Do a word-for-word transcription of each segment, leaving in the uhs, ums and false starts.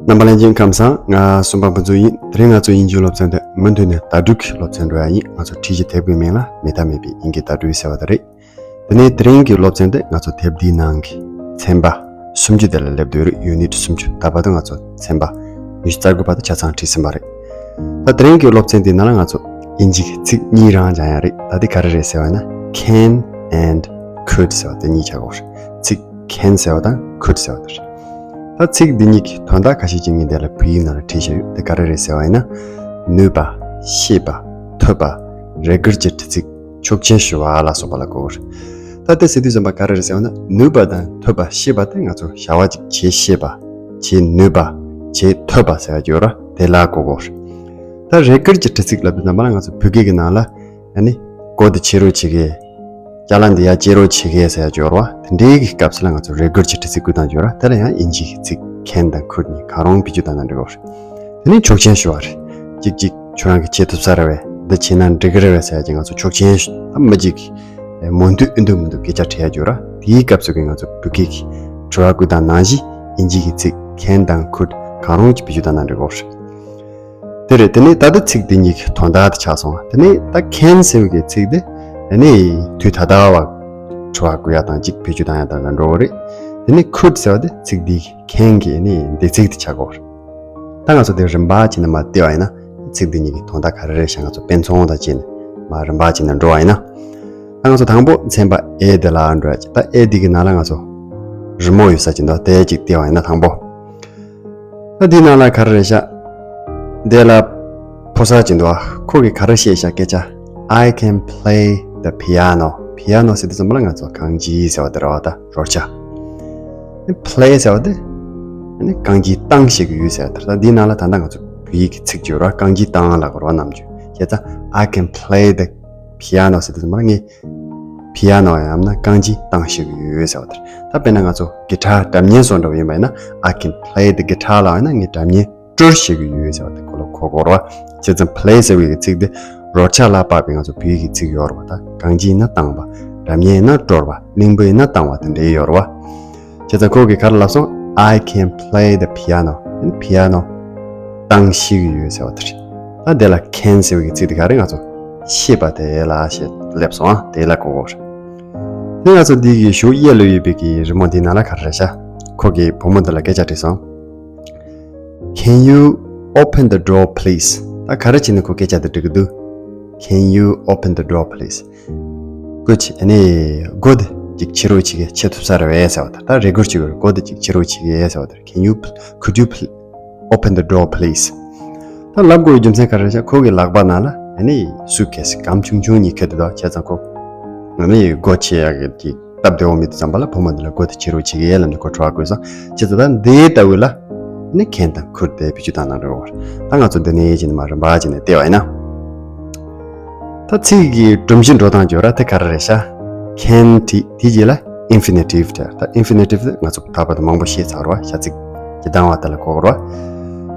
རྣམ་པ་ལྷན་རྒྱས་ཁམས་བཟང་། ང་སུམ་པ་ཕུན་ཚོགས་ཡིན། དེ་རིང་ང་ཚོ་དབྱིན་ཇིའི་སློབ་ཚན་དེ་མུ་མཐུད་ནས་བརྡ་སྤྲོད་ཀྱི་སློབ་ཚན་འགྲོ་ཡ་ཡིན། ང་ཚོ་ཁྲིད་གཞི་དེབ་ཀྱི་མིང་ལ་མེད་ཐབས་མེད་པའི་དབྱིན་སྐད་བརྡ་སྤྲོད་ཟེར་བ་དེ་རེད། དེ་ནས་དེ་རིང་གི་སློབ་ཚན་དེ་ང་ཚོ་དེབ་འདིའི་ནང་གི་ཚན་པ་སུམ་ཅུ་དེ་ལ་སླེབས་བསྡད་རེད། ཡུ་ནིཊ་སུམ་ཅུ། ད་བར་དུ་ང་ཚོ་ཚན་པ་ཉི་ཤུ་རྩ་དགུ་བར་དུ་ཆ་ཚང་ཁྲིད་ཟིན་པ་རེད། ད་དེ་རིང་གི་སློབ་ཚན་འདིའི་ནང་ལ་ང་ཚོ་དབྱིན་ཇི་གི་ཚིག་གཉིས་རང་སྦྱང་ཡ་རེད། ད་དེ་ག་རེ་རེད་ཟེར་བ་ན། can and could ཟེར་བ་དེ་གཉིས་ཆགས་ཀྱི་ཡོད་རེད། ཚིག་can ཟེར་བ་དང་could ཟེར་བ་དེ་རེད། ད་ཚིག་འདི་གཉིས་ཀྱི་དོན་དག་ཁ་ཤས་ཅིག་ངས་འདི་ལ་བོད་ཡིག་ནང་ལ་བྲིས་བཞག་ཡོད། དེ་ག་རེ་རེད་ཟེར་བ་ཡིན་ན། ནུས་པ། ཤེས་པ། ཐོབ་པ། རེ་སྐུལ་གྱི་དྲི་ཚིག། ཆོག་མཆན་ཞུ་བ་ལ་སོགས་པ་ལ་གོ་གི་རེད། ད་དེ་ཟེར་དུས་ཙམ་པ་ག་རེ་རེད་ཟེར་བ་ན། ནུས་པ་དང་ཐོབ་པ། ཤེས་པ་དེ་ང་ཚོ་བྱ་བ་ཅིག་བྱེད་ཤེས་པ། བྱེད་ནུས་པ། བྱེད་ཐོབ་པ་ཟེར་བ་ཡོད་ར། དེ་ལ་གོ་གི་རེད། ད་རེ་སྐུལ་གྱི་དྲི་ཚིག་ལབ་དུས་ཙམ་པ་ལ་ང་ཚོ་བོད་སྐད་ཀྱི་ནང་ལ་ཨ་ནི་སྒོ་འདི་ཕྱེ་རོགས་བྱེད་གི། ཅ་ལག་འདི་ཡར་བཅད་རོགས་བྱེད་གི་ཟེར་ཡ་ཡོད་རེད་བ། དེ་འདྲའི་གི་སྐབས་སུ་ལ་ང་ཚོ་རེ་སྐུལ་གྱི་དྲི་ཚིག་བཀོལ་སྟངས་ཡོད་ར། དེ་ལ་ཡང་དབྱིན་ཇིའི་གི་ཚིག་can དང་could གཉིས་གང་རུང་བེད་སྤྱོད་བཏང་ན་འགྲིག་གི་རེད། དེ་ནས་ཆོག་མཆན་ཞུ་བ་རེད། གཅིག་གཅིག་ཁྱོད་རང་གིས་བྱེད་ཐུབ་ས་རེད་བས། འདི་བྱས་ན་འགྲིག་གི་རེད་བས་ཟེར་ཡ་ཅིག་ང་ཚོ་ཆོག་མཆན་ཞུ། ད་མི་གཅིག་གིས་མོས་མཐུན་ཨེ་འདུག་མི་འདུག་སྐད་ཆ་དྲི་ཡ་ཡོད་ར། དེའི་སྐབས་སུ་གི་ང་ཚོ་བོད་སྐད་ཀྱི་དྲི་བ་བཀོལ་སྟངས་ནང་བཞིན་དབྱིན་ཇིའི་གི་ཚིག་can དང་could གང་རུང་ཅིག་བེད་སྤྱོད་བཏང་ན་འགྲིག་གི་རེད། དེ་རེད། དེ་ནས་ད་ལྟ་ཚིག་འདི་གཉིས་ཀྱི་དོན་དག་དེ་ཆགས་སོང་བ། དེ་ནས་ད་can ཟེར་བའི་གི་ཚིག་དེ་ཨ་ནི་དུས་ད་ལྟ་བ་དྲི་བ་བཀོད་ཡ་དང་གཅིག་བེད་སྤྱོད་བཏང་ཡ་དང་ལ་འགྲོ་གི་རེད། དེ་ནས་could ཟེར་བ་དེ་ཚིག་འདི་གི་can གི་ཨ་ནི་འདས་ཚིག་དེ་ཆགས་ཀྱི་ཡོད་རེད། ད་ང་ཚོ་དེ་རིམ་པ་བྱས་ནས་མར་བལྟས་པ་ཡིན་ན། ཚིག་འདི་གཉིས་ཀྱི་དོན་དག་ག་རེ་རེད་ཤག་ང་ཚོ་དཔེ་མཚོན་དང་བཅས་ནས་མར་རིམ་པ་བྱས་ནས་འགྲོ་བ་ཡིན་ན། ད་ང་ཚོ་དང་པོ་ཚན་པ་A དེ་ལ་འགྲོ་ཡ་ཅིག་ད་A འདི་གི་ནང་ལ་ང་ཚོ་རི་མོ་ཡོད་ས་ཅིག་འདུག་དེ་ཅིག་བལྟས་པ་ཡིན་ན། དང་པོ། ད་འདི་ནང་ལ་ག་རེ་རེད་ཤག་འདི་ལ་ཕོ་གསར་ཅིག་འདུག་ཁོ་གིས་ག་རེ་བཤད་ཤག་སྐད་ཆ། I can play the piano. Piano ཟེར་དུས་ཙམ་པ་ལ་ང་ཚོ་རྐང་རྗེས་ཟེར་བ་དེ་རེད་བ། ད་རོལ་ཆ། play ཟེར་བ་དེ་ཨ་ནི་རྐང་རྗེས་བཏང་ཤེས་ཀྱི་ཡོད་ཟེར་བ་དེ་རེད། ད་འདིའི་ནང་ལ་ད་ལྟ་ང་ཚོ་བོད་ཡིག་གི་ཚིག་ཅིག་ཡོད་ར། རྐང་རྗེས་བཏང་ལབ་དགོས་རེད་བ། ནམ་རྒྱུན་བྱས་ཙང་། I can play the piano ཟེར་དུས་ཙམ་པ་ལ་ངས་piano ཡང་ན་རྐང་རྗེས་བཏང་ཤེས་ཀྱི་ཡོད་ཟེར་བ་དེ་རེད། ད་དཔེར་ན་ང་ཚོ་གི་ཊར་སྒྲ་སྙན་བཟོ་འདྲ་བོ་ཡིན་པ་ཡིན་ན། I can play the guitar ལབ་ཡིན་ན་ངས་སྒྲ་སྙན་དཀྲོལ་ཤེས་ཀྱི་ཡོད་ཟེར་བ་དེ་ཁོ་ལ་གོ་དགོས་རེད་བ། བྱས་ཙང་play ཟེར་བའི་ཚིག་དེ་རོལ་ཆ་ལ་དཔག་པའི་ང་ཚོ་བོད་ཡིག་གི་ཚིག་ཡོད་རེད་བ། ད་རྐང་རྗེས་ཡིན་ན་བཏང་བ། སྒྲ་སྙན་ཡིན་ན་དཀྲོལ་བ། གླིང་བུ་ཡིན་ན་བཏང་བ། དེ་འདྲའི་ཡོད་རེད་བ། བྱས་ཙང་ཁོ་གིས་ག་རེ་ལབ་སོང་། I can play the piano. piano བཏང་ཤེས་ཀྱི་ཡོད་ཟེར་བ་དེ་རེད། ད་དེ་ལ་can ཟེར་བའི་ཚིག་དེ་ག་རེ། ང་ཚོ་ཤེས་པ་དེ་ལ་ཞེས་སླེབས་སོང་ཨ། དེ་ལ་གོ་དགོས་རེད། དེ་ང་ཚོ་འདི་གི་གཞུག་གཡས་ལ་ཡོད་པའི་གི་རི་མོ་འདི་ནང་ལ་ག་རེ་རེད་ཤག་ཁོ་གིས་བུ་མོ་འདི་ལ་སྐད་ཆ་དྲིས་སོང་། Can you open the door, please? ད་ག་རེ་བྱས་ནས་ཁོ་སྐད་ཆ་དེ་འདྲི་གི་འདུག Can you open the door, please? སྒོ་ཕྱེ། ཨ་ནི་སྒོ་དེ་ཅིག་ཕྱེ་རོགས་བྱེད་གི། ཕྱེ་ཐུབ་ས་རེད་བས་ཟེར་བ་དང་། ད་རེ་སྐུལ་བྱེད་དགོས་རེད། སྒོ་དེ་ཅིག་ཕྱེ་རོགས་བྱེད་གི་ཟེར་བ་དང་། Can you pl- could you pl- open the door, please? ད་ལབ་དགོས་པའི་རྒྱུ་མཚན་ག་རེ་རེད་ཤག་ཁོ་གི་ལག་པ་ནང་ལ་ཨ་ནི་སུཊ་ཀེ་སི་སྒམ་ཆུང་ཆུང་གཉིས་འཁྱེར་ཏེ་འདུག་བྱས་ཙང་ཁོ་ཨ་ནི་སྒོ་ཕྱེ་ཡག་གི་སྟབས་བདེ་བོ་མེད་དུས་ཙམ་པ་ལ་བུ་མོ་འདི་ལ་སྒོ་དེ་ཕྱེ་རོགས་བྱེད་གི་ལབ་ནས་ཁོ་དྲི་བ་བཀོད་སོང་། བྱས་ཙང་ད་འདི་ལྟ་བུ་ལ་ནི་can དང་could དེ་བེད་སྤྱོད་བཏང་ན་འགྲིག་གི་རེད། ད་ང་ཚོ་འདི་ནས་ཡིན་ནས་མར་རིམ་པ་བྱས་ནས་བལྟས་པ་ཡིན་ན། ད་ཚིག་གི་སྒྲོམ་གཞི་འགྲོ་སྟངས་ཡོད་ར། དེ་ག་རེ་རེད་ཤག can དེ་དེའི་རྗེས་ལ་infinitive དེ། ད་infinitive དེ་ང་ཚོ་ད་བར་དུ་མང་པོ་བཤད་ཚར་བ། བྱ་ཚིག་ཇི་ལྟ་བ་དེ་ལ་གོ་དགོས་རེད་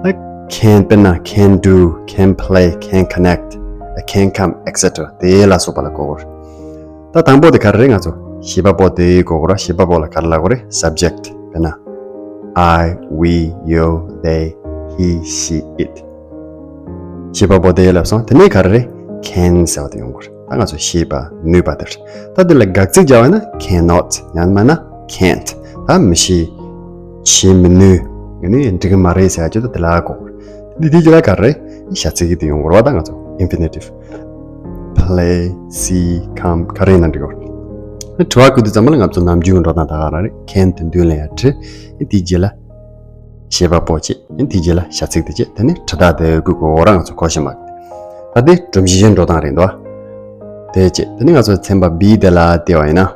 བ། ད་can དཔེར་ན་can do, can play, can connect, can come, et cetera དེ་ལ་སོགས་པ་ལ་གོ་དགོས་རེད། ད་དང་པོ་དེ་ག་རེ་རེད། ང་ཚོ་བྱེད་པ་པོ་དེ་གོ་དགོས་ར། བྱེད་པ་པོ་ལ་ག་རེ་ལབ་དགོས་རེད། subject དཔེར་ན་I, we, you, they, he, she, it བྱེད་པ་པོ་དེ་ལབ་སོང་། དེ་ནས་ག་རེ་རེད། can ཟེར་བ་དེ་ཡོང་དགོས་རེད། ད་ང་ཚོ་ཤེས་པ་ནུས་པ་དེ་རེད། ད་དེ་ལ་དགག་ཚིག་རྒྱག་པ་ན་cannot ཡང་མིན་ན་can't ད་མི་ཤེས། བྱེད་མི་ནུས། ཡང་ན་འགྲིག་གི་མ་རེད་ཟེར་ཡ་ཅིག་ད་དེ་ལ་གོ་དགོས་རེད། འདི་དེ་རྗེས་ལ་ག་རེ་རེད། བྱ་ཚིག་གི་དེ་ཡོང་དགོས་རེད་བ། ད་ང་ཚོ་infinitive play, see, come ག་རེ་ཡིན་ན་འགྲིག་གི་རེད། དྲི་བ་བཀོད་དུས་ཙམ་པ་ལ་ང་ཚོ་ནམ་རྒྱུན་འགྲོ་སྟངས་ད་ག་རང་རེད། can དེ་མདུན་ལ་ཡར་བྲིས། དེའི་རྗེས་ལ་བྱེད་པ་པོ་བྱེད། དེའི་རྗེས་ལ་བྱ་ཚིག་དེ་བྱེད། དེ་ནས་དྲི་རྟགས་དེ་བཀོད་དགོས་ར། ང་ཚོ་question mark དེ། ད་དེ་སྒྲོམ་གཞི་བཞིན་འགྲོ་སྟངས་རེད་འདུག་དེ་བྱེད། དེ་ནས་ང་ཚོ་ཚན་པ་B དེ་ལ་བལྟས་པ་ཡིན་ན།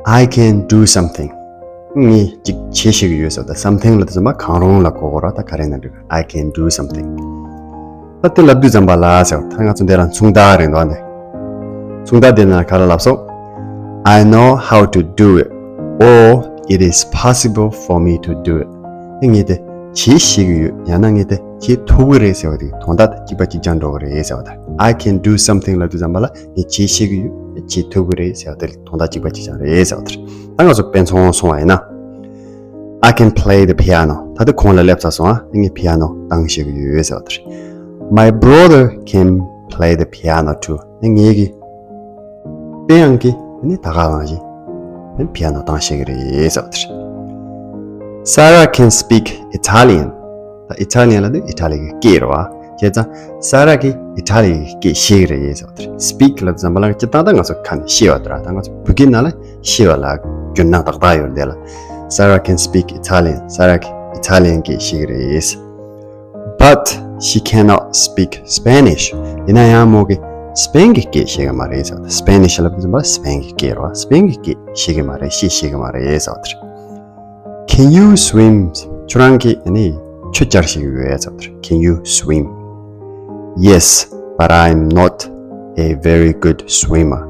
I can do something. ངས་ཅིག་བྱེད་ཤེས་ཀྱི་ཡོད་ཟེར་བ་དང་། something ལབ་དུས་ཙམ་པ་གང་རུང་ལ་གོ་དགོས་ར། ད་ག་རེ་ཡིན་ན་འགྲིག I can do something. ད་དེ་ལབ་དུས་ཙམ་པ་ལ་ཟེར་བ་ད་ང་ཚོ་འདི་ལ་མཚུངས་རྟགས་རེད་འདུག་ཨ་ནི། མཚུངས་རྟགས་དེ་ནང་ག་རེ་ལབ་སོང་། I know how to do it, or it is possible for me to do it. ངས་དེ་བྱེད་ཤེས་ཀྱི་ཡོད། ཡང་ན་ངས་དེ་བྱེད་ཐུབ་ཀྱི་རེད་ཟེར་བ་དེ་དོན་དག་དེ་གཅིག་པ་གཅིག་རྐྱང་འགྲོ་གི་རེད་ཟེར་བ་དང་། I can do something ལབ་དུས་ཙམ་པ་ལ་ངས་བྱེད་ཤེས་ཀྱི་ཡོད། བྱེད་ཐུབ་ཀྱི་རེད་ཟེར་བ་དེ་དོན་དག་གཅིག་པ་གཅིག་རྐྱང་རེད་ཟེར་བ་དེ་རེད། ད་ང་ཚོ་དཔེ་མཚོན་སོང་བ་ཡིན་ན། I can play the piano. ད་ལྟ་ཁོང་ལ་སླེབས་ཚར་སོང་ཨ། ངས་པི་ཡ་ནོ་བཏང་ཤེས་ཀྱི་ཡོད་ཟེར་བ་དེ་རེད། My brother can play the piano too. ངེད་ཀྱི་སྤུན་ཡང་གིས་ནི་ད་ག་རང་བཞིན་པི་ཡ་ནོ་བཏང་ཤེས་ཀྱི་རེད་ཟེར་བ་དེ་རེད། Sarah can speak Italian. ད་ཨི་ཊ་ལི་ཡན་ལབ་དུས་ཨི་ཊ་ལི་གི་སྐད་རེད་བ། བྱས་ཙང་ས་ར་གིས་ཨི་ཊ་ལི་གི་སྐད་ཤེས་ཀྱི་རེད་ཟེར་བ་དེ་རེད། Speak ལབ་ཙམ་པ་ལ་སྤྱིར་བཏང་ད་ང་ཚོ་ཁ་ནས་ཤེས་པ་དེ་ར། ད་ང་ཚོ་བོད་སྐད་ནང་ལ་ཤེས་པ་ལ་རྒྱུ་ནག་ཏག་ཏག་ཡོད་རེད་དེ་ལ། Sarah can speak Italian. ས་ར་གིས་ཨི་ཊ་ལི་ཡན་སྐད་ཤེས་ཀྱི་རེད། But she cannot speak Spanish. ཡིན་ན་ཡང་མོ་གིས་སི་པེན་གྱི་སྐད་ཤེས་ཀྱི་མ་རེད་ཟེར་བ་དེ། སི་པེ་ནིཤ་ལབ་ཙམ་པ་སི་པེན་གྱི་སྐད་རེད་བ། སི་པེན་གྱི་སྐད་ཤེས་ཀྱི་མ་རེད། ཤེས་ཤེས་ཀྱི་མ་རེད་ཟེར་བ་དེ་རེད། Can you swim? ཁྱོད་རང་གིས་ཨ་ནི་ཆུ་རྐྱལ་ཤེས་ཀྱི་ཡོད་ཟེར་བ་དེ་རེད། Can you swim? Yes, but I'm not a very good swimmer.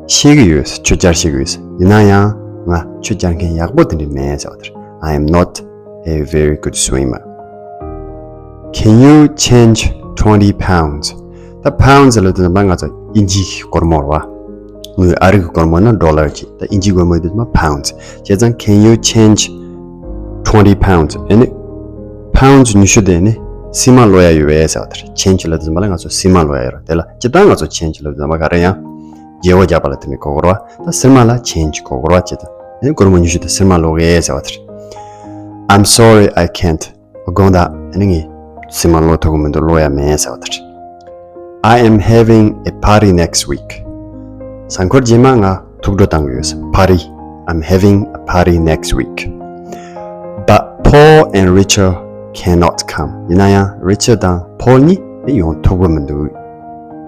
ཤེས་ཀྱི་ཡོད། ཆུ་རྐྱལ་ཤེས་ཀྱི་ཡོད། ཡིན་ན་ཡང་ང་ཆུ་རྐྱལ་མཁན་ཡག་པོ་དེ་འདྲ་མིན་ཟེར་བ་དེ་རེད། I am not a very good swimmer. Can you change twenty pounds? ད་pounds ལབ་དུས་ཙམ་པ་ང་ཚོ་ཨིན་ཇི་གི་སྒོར་མོ་རེད་བ། ངའི་ཨ་རི་གི་སྒོར་མོ་ན་ཌོ་ལར་གཅིག་ད་ཨིན་ཇི་སྒོར་མོ་ཡིན་དུས་ཙམ་པ་pounds། བྱས་ཙང་can you change twenty pounds? ཨ་ནི་pounds ཉི་ཤུ་དེ་ནི་སིལ་མ་སློག་ཡ་ཡོད་པས་ཟེར་བ་དེ་རེད། change ལབ་དུས་ཙམ་པ་ལ་ང་ཚོ་སིལ་མ་སློག་ཡ་ཡོད་རེད། དེ་ལ་སྤྱིར་བཏང་ང་ཚོ་change ལབ་དུས་ཙམ་པ་ག་རེ་ཡང་བརྗེ་བོ་རྒྱག་པ་ལ་དེ་ནི་གོ་དགོས་རེད་བ། ད་སིལ་མ་ལ་change གོ་དགོས་རེད་བ། བྱས་ཙང་ཨ་ནི་སྒོར་མོ་ཉི་ཤུ་དེ་སིལ་མ་སློག་གི་ཟེར་བ་དེ་རེད། I'm sorry, I can't. དགོངས་དག་ཨ་ནི་ངས་སིལ་མ་སློག་ཐུབ་ཀྱི་མི་འདུག་སློག་ཡ་མེད་ཟེར་བ་དེ་རེད། I am having a party next week. གཟའ་འཁོར་རྗེས་མ་ང་ཐུག་འགྲོ་བཏང་གི་ཡོད། Party. I'm having a party next week. But Paul and Richard cannot come. ཡིན་ན་ཡང་Richard དང་Paul གཉིས་ཡོང་ཐུབ་ཀྱི་མི་འདུག་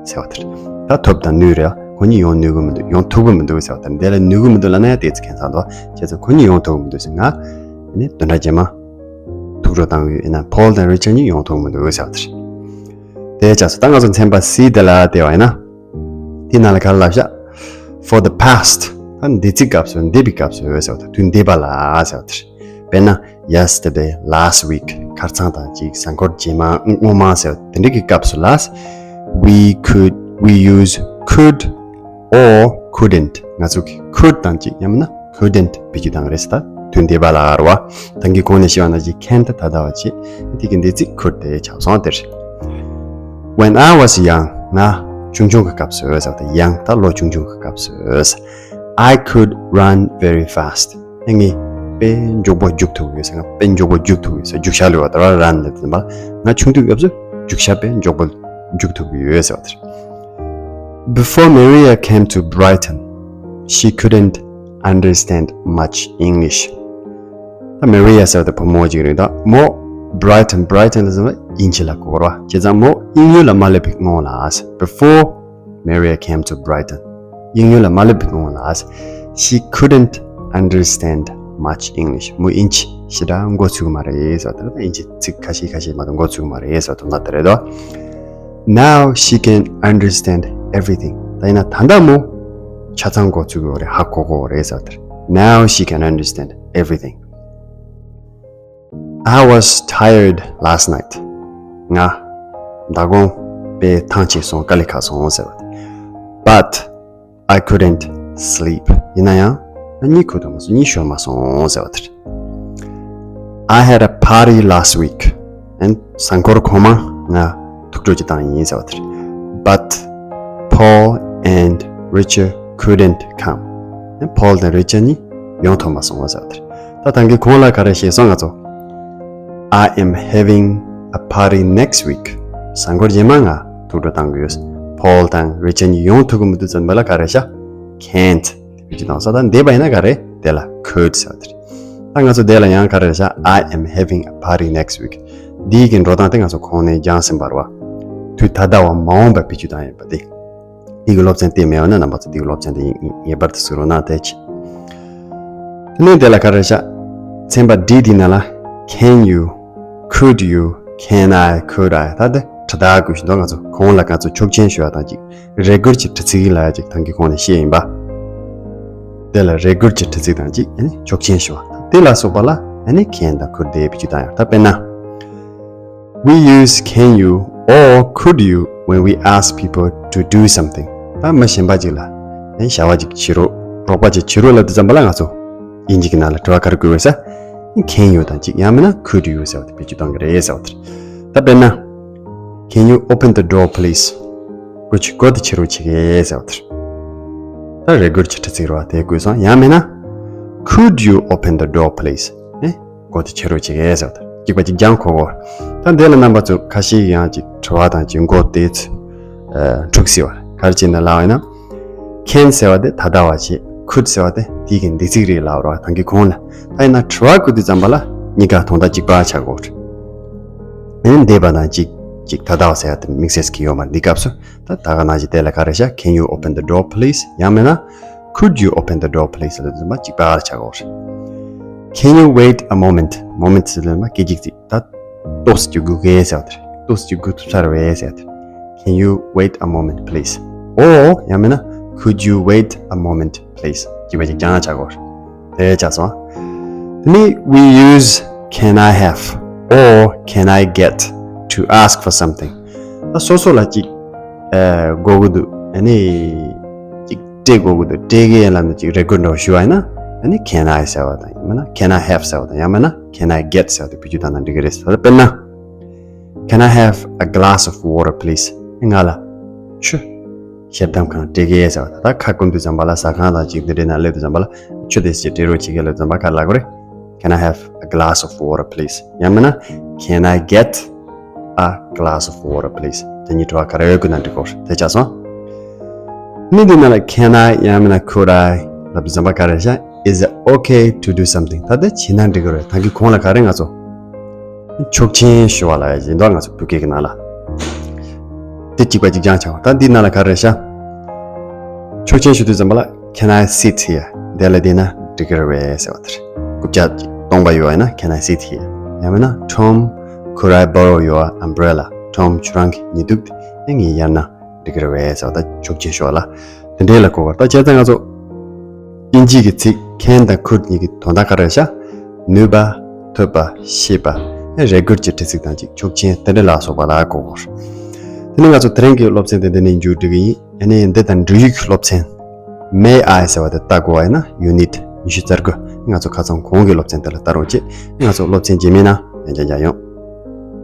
ཟེར་བ་དེ་རེད། ད་ཐུབ་དང་ནུས་རེད། ཁོ་གཉིས་ཡོང་ནུས་ཀྱི་མི་འདུག་ཡོང་ཐུབ་ཀྱི་མི་འདུག་ཟེར་བ་དེ་རེད། འདི་ལ་ནུས་ཀྱི་མི་འདུག་ལབ་ན་ཡང་ཏོག་ཙམ་ཁྱད་མཚར་འདུག་བྱས་ཙང་ཁོ་གཉིས་ཡོང་ཐུབ་ཀྱི་མི་འདུག་ཟེར། ང་ནི་བདུན་ཕྲག་རྗེས་མ་ཐུག་འགྲོ་བཏང་གི་ཡོད། ཡིན་ན་Paul དང་Richard གཉིས་ཡོང་ཐུབ་མི་འདུག་ཟེར་བ་དེ་རེད། དེ་བྱས་ཙང་ད་ང་ཚོ་ཚན་པ་C དེ་ལ་བལྟས་པ་ཡིན་ན། དེ་ནང་ལ་ག་རེ་ལབ་ཤག For the past. ད་འདས་ཚིག་སྐབས་སུ། འདས་པའི་སྐབས་སུ་ཟེར་བ་དང་དུས་འདས་པ་ལ་ཟེར་བ་དེ་རེད། དཔེར་ན། Yesterday, last week. ཁ་སང་དང་གཅིག་གཟའ་འཁོར་རྗེས་མ། སྔོན་མ་ཟེར་བ་དེ་འདྲ་གི་སྐབས་སུ་ལ། We could, we use could or couldn't. ང་ཚོ་གིས་could དང་གཅིག་ཡང་མིན་ན་couldn't བེད་སྤྱོད་བཏང་གི་རེད་ཟེར། ད་དུས་འདས་པ་ལ་རེད་བ། ད་གིན་གོང་ནས་བཤད་པ་ནང་བཞིན་can དེ་ད་ལྟ་བ་བྱས། དེ་གི་འདས་ཚིག་could དེ་ཆགས་སོང་། དེ་རེད། When I was young. ང་ཆུང་ཆུང་གི་སྐབས་སུ་ཟེར་བ་དེ། young ད་ལོ་ཆུང་ཆུང་གི་སྐབས་སུ། I could run very fast. ངས་དཔེ་མགྱོགས་པོ་རྒྱུག་ཐུབ་ཡོད་ཟེར། ང་དཔེ་མགྱོགས་པོ་རྒྱུག་ཐུབ་ཡོད་ཟེར། རྒྱུག་ཤར་ལུས་པ་དེ་ར་run ལབ་དུས་ཙམ་པ། ང་ཆུང་དུས་སྐབས་སུ་རྒྱུག་ཤར་དཔེ་མགྱོགས་པོ་རྒྱུག་ཐུབ་ཡོད་ཟེར་བ་དེ་རེད། Before Maria came to Brighton, she couldn't understand much English. ད་Maria ཟེར་བ་དེ་བུ་མོ་ཅིག་རེད། ད་མོ་Brighton, Brighton ལ་ཟེར་བ་དབྱིན་ཇི་ལ་གོ་དགོས་རེད་བ། བྱས་ཙང་མོ་དབྱིན་ཡུལ་ལ་མ་སླེབས་པའི་སྔོན་ལ། Before Maria came to Brighton. དབྱིན་ཡུལ་ལ་མ་སླེབས་པའི་སྔོན་ལ། She couldn't understand much English. མོ་དབྱིན་ཇི་ཞེ་དྲག་མགོ་ཚོས་ཀྱི་མ་རེད་ཟེར་བ་དེ་རེད། ད་དབྱིན་ཇི་ཚིག་ཁ་ཤས་ཁ་ཤས་མ་གཏོགས་མགོ་ཚོས་ཀྱི་མ་རེད་ཟེར་བ་དོན་དག་དེ་རེད་དོ། Now she can understand everything. ད་ཡིན་ན་ད་ལྟ་མོ་ཆ་ཚང་མགོ་ཚོས་ཀྱི་ཡོད་རེད། ཧ་གོ་གོ་རེད་ཟེར་བ་དེ་རེད། Now she can understand everything. I was tired last night. ང་ཟླ་གོང་དཔེ་ཐང་ཆད་སོང་། དཀའ་ལས་ཁག་སོང་ཟེར་བ་དེ། But I couldn't sleep. ཡིན་ན་ཡང་གཉིད་ཁུག་ཐུབ་མ་སོང་། གཉིད་ཤོར་མ་སོང་ཟེར་བ་དེ་རེད། I had a party last week. And གཟའ་འཁོར་གོང་མ་ང་ཐུག་འཕྲད་ཅིག་བཏང་ཡིན་ཟེར་བ་དེ་རེད། But Paul and Richard couldn't come. And Paul དང་Richard གཉིས་ཡོང་ཐུབ་མ་སོང་ཟེར་བ་དེ་རེད། ད་ད་གིན་གོང་ལ་ག་རེ་བཤད་སོང་ང་ཚོ། I am having a party next week. གཟའ་འཁོར་རྗེས་མ་ང་ཐུག་འཕྲད་བཏང་གི་ཡོད། Paul དང་Richard གཉིས་ཡོང་ཐུབ་ཀྱི་མི་འདུག་ཟེར་བ་ལ་ག་རེ་བྱ། Can't དེ་བེད་སྤྱོད་བཏང་སོང་། ད་འདས་པ་ཡིན་ན་ག་རེ། དེ་ལ་could ཟེར་བ་དེ་རེད། ད་ང་ཚོ་དེ་ལ་ཡང་ག་རེ་བྱ། I am having a party next week. འདི་གི་འགྲོ་སྟངས་དེ་ང་ཚོ་གོང་ནས་སྦྱངས་ཟིན་པ་རེད་བ། དུས་ད་ལྟ་བ་མ་འོངས་པ་བེད་སྤྱོད་བཏང་ཡོད་པ་དེ། འདི་གི་སློབ་ཚན་དེ་མེད་པ་ན་རྣམ་པ་ཚོ་འདི་གི་སློབ་ཚན་དེ་ངེས་པར་དུ་གཟིགས་རོགས་གནང་། ཐུགས་རྗེ་ཆེ། དེ་ནས་དེ་ལ་ག་རེ་བྱ། ཚན་པ་D འདི་ནང་ལ་can you, could you, can I, could I ད་དེ་དྲི་རྟགས་དགོས་ཤིང་འདུག་ང་ཚོ་གོང་ལ་ང་ཚོ་ཆོག་མཆན་ཞུ་བ་དང་གཅིག་རེ་སྐུལ་གྱི་དྲི་ཚིག་ལ་ཡ་གཅིག་ཐང་གི་གོང་ནས་བཤད་ཡིན་པ། དེ་ལ་རེ་སྐུལ་གྱི་དྲི་ཚིག་དང་གཅིག་ཨ་ནི་ཆོག་མཆན་ཞུ་བ། དེ་ལ་སོགས་པ་ལ་ཨ་ནི་can དང་could དེ་བེད་སྤྱོད་བཏང་ཡོད། ད་དཔེར་ན། We use can you or could you when we ask people to do something. ད་མི་གཞན་པ་ཅིག་ལ་ཨེ་བྱ་བ་ཅིག་བྱེད་རོགས། རོགས་པ་ཅིག་བྱེད་རོགས་ལབ་དུས་ཙམ་པ་ལ་ང་ཚོ་དབྱིན་ཇི་གི་ནང་ལ་དྲི་བ་ག་རེ་བཀོད་དགོས་ཟེར། Can you དང་གཅིག་ཡང་མིན་ན་could you ཟེར་བ་དེ་བེད་སྤྱོད་གཏོང་གི་རེད་ཟེར་བ་དེ་རེད། ད་དཔེར་ན། Can you open the door, please? སྒོ་ཕྱེ་སྒོ་དེ་ཕྱེ་རོགས་བྱེད་གས་ཟེར་བ་དེ་རེད། ད་རེ་སྐུལ་གྱི་དྲི་ཚིག་རེད་བ་དེ་བཀོད་སོང་། ཡང་མིན་ན། Could you open the door, please? ཨེ། སྒོ་དེ་ཕྱེ་རོགས་བྱེད་གས་ཟེར་བ་དེ་རེད། གཅིག་པ་གཅིག་རྐྱང་གོ་གོ། ད་འདི་ལ་རྣམ་པ་ཚོ་ཁ་ཤས་ཡང་ཅིག་དྲི་བ་དང་ཅིག་མགོ་བདེ་ཚོད་འཁྲུག་སྲིད་པ་རེད། ག་རེ་བྱས་ན་ལབ་ཡིན་ན། Can ཟེར་བ་དེ་ད་ལྟ་བ་བྱེད། Could ཟེར་བ་དེ་དེའི་གི་འདས་ཚིག་རེད་ལབ་རོགས་དང་གི་གོང་ལ། ད་ཡིན་ན་དྲི་བ་བཀོད་དུས་ཙམ་པ་ལ་གཉིས་ཀ་དོན་དག་གཅིག་པ་ཆགས་དགོས་རེད། ཨེ་འདས་པ་དང་གཅིག་གཅིག་ད་ལྟ་བ་ཟེར་བ་དེ་དམིགས་བསལ་གྱི་ཡོད་མ་རེད། འདི་སྐབས་སུ་ད་ད་ག་ནང་བཞིན་དེ་ལ་ག་རེ་བྱ། Can you open the door, please? ཡང་མིན་ན། Could you open the door, please? ལབ་དུས་ཙམ་པ་གཅིག་པ་ཆགས་དགོས་རེད། Can you wait a moment? Moment ཟེར་དུས་ཙམ་པ་སྐད་ཅིག་ཅིག་ད་ཏོག་ཙམ་ཅིག་སྒུག་གས་ཟེར་བ་དེ་རེད། ཏོག་ཙམ་ཅིག་སྒུག་ཐུབ་ས་རེད་པས་ཟེར་བ་དེ་རེད། Can you wait a moment, please? Or ཡང་མིན་ན། Could you wait a moment, please? གཅིག་པ་གཅིག་རྐྱང་ཆགས་དགོས་རེད། དེ་ཆགས་སོང་། དེ་ནས་we use can I have or can I get to ask for something. ད་སོ་སོ་ལ་ཅིག་ཨ་དགོས་ཀྱི་འདུག་ཨ་ནི་ཅིག་སྤྲད་དགོས་ཀྱི་འདུག་སྤྲད་ཀྱི་ཡིན་ལབ་ནས་ཅིག་རེ་སྐུལ་འདྲ་བོ་ཞུ་བ་ཡིན་ན། ཨ་ནི་can I ཟེར་བ་དང་ཡང་མིན་ན་can I have ཟེར་བ་དང་ཡང་མིན་ན་can I get ཟེར་བ་དེ་བེད་སྤྱོད་བཏང་ན་འགྲིག་གི་རེད། ད་དཔེར་ན། Can I have a glass of water, please? ང་ལ་ཆུ་ཞལ་གདམས་ཁང་སྤྲད་གས་ཟེར་བ་དང་། ད་ཁ་སྐོམ་དུས་ཙམ་པ་ལ་ཟ་ཁང་དང་ཅིག་འདི་འདྲའི་ནང་སླེབས་དུས་ཙམ་པ་ལ་ཆུ་དེ་ཞིག་སྤྲད་རོགས་བྱེད་གས་ལབ་ཙམ་པ་ག་རེ་ལབ་དགོས་རེད། Can I have a glass of water, please? ཡང་མིན་ན། Can I get a glass of water, please? དེ་གཉིས་དྲི་བ་ག་རེ་ཡོད་དགོས་ན་འགྲིག་གོ། དེ་ཆགས་སོང་། མི་འདི་ནང་ལ་can I ཡང་མིན་ན་could I ལབ་དུས་ཙམ་པ་ག་རེ་བྱ། Is it okay to do something? ད་དེ་བྱེད་ན་འགྲིག་གི་རེད། ད་གི་གོང་ལ་ག་རེ་ང་ཚོ་ཆོག་མཆན་ཞུ་བ་ལ་ཡིན་མདོག་ང་ཚོ་བོད་སྐད་ཀྱི་ནང་ལ་དེ་གཅིག་པ་གཅིག་རྐྱང་ཆགས་པ། ད་འདི་ནང་ལ་ག་རེ་བྱ། ཆོག་མཆན་ཞུ་དུས་ཙམ་པ་ལ། Can I sit here? འདི་ལ་བསྡད་ན་འགྲིག་གི་རེད་པས་ཟེར་བ་དེ་རེད། རྐུབ་བཀྱག་ཅིག་སྟོང་པ་ཡོད་ན། Can I sit here? ཡང་མིན་ན། Tom, could I borrow your umbrella? Tom, ཁྱོད་རང་གི་ཉི་གདུགས་དེ་ངས་གཡར་ན་འགྲིག་གི་རེད་པས་ཟེར་བ། ད་ཆོག་མཆན་ཞུ་བ་ལ་དེ་འདྲའི་ལ་གོ་བར། ད་བྱས་ཙང་ང་ཚོ་དབྱིན་ཇིའི་གི་ཚིག་can དང་could གཉིས་ཀྱི་དོན་དག་ག་རེ་བྱ། ནུས་པ། ཐུབ་པ། ཤེས་པ། རེ་སྐུལ་གྱི་དྲི་ཚིག་དང་ཅིག་ཆོག་མཆན་དེ་འདྲ་ལ་སོགས་པ་ལ་གོ་བར། དེ་ནས་ང་ཚོ་དེ་རིང་གི་སློབ་ཚན་དེ་འདི་ནས་མཇུག་སྒྲིལ་གི་ཡིན། ཨ་ནི་འདི་དང་འབྲེལ་ཡོད་ཀྱི་སློབ་ཚན། May I ཟེར་བ་དེ་ལྟ་དགོས་པ་ཡིན་ན་unit ཉི་ཤུ་རྩ་དགུ། ང་ཚོ་ཁ་སང་གོང་གི་སློབ་ཚན་དེ་ལ་ལྟ་རོགས་བྱེད། ང་ཚོ་སློབ་ཚན་རྗེས་མའི་ནང་ཡང་བསྐྱར་མཇལ་ཡོང་།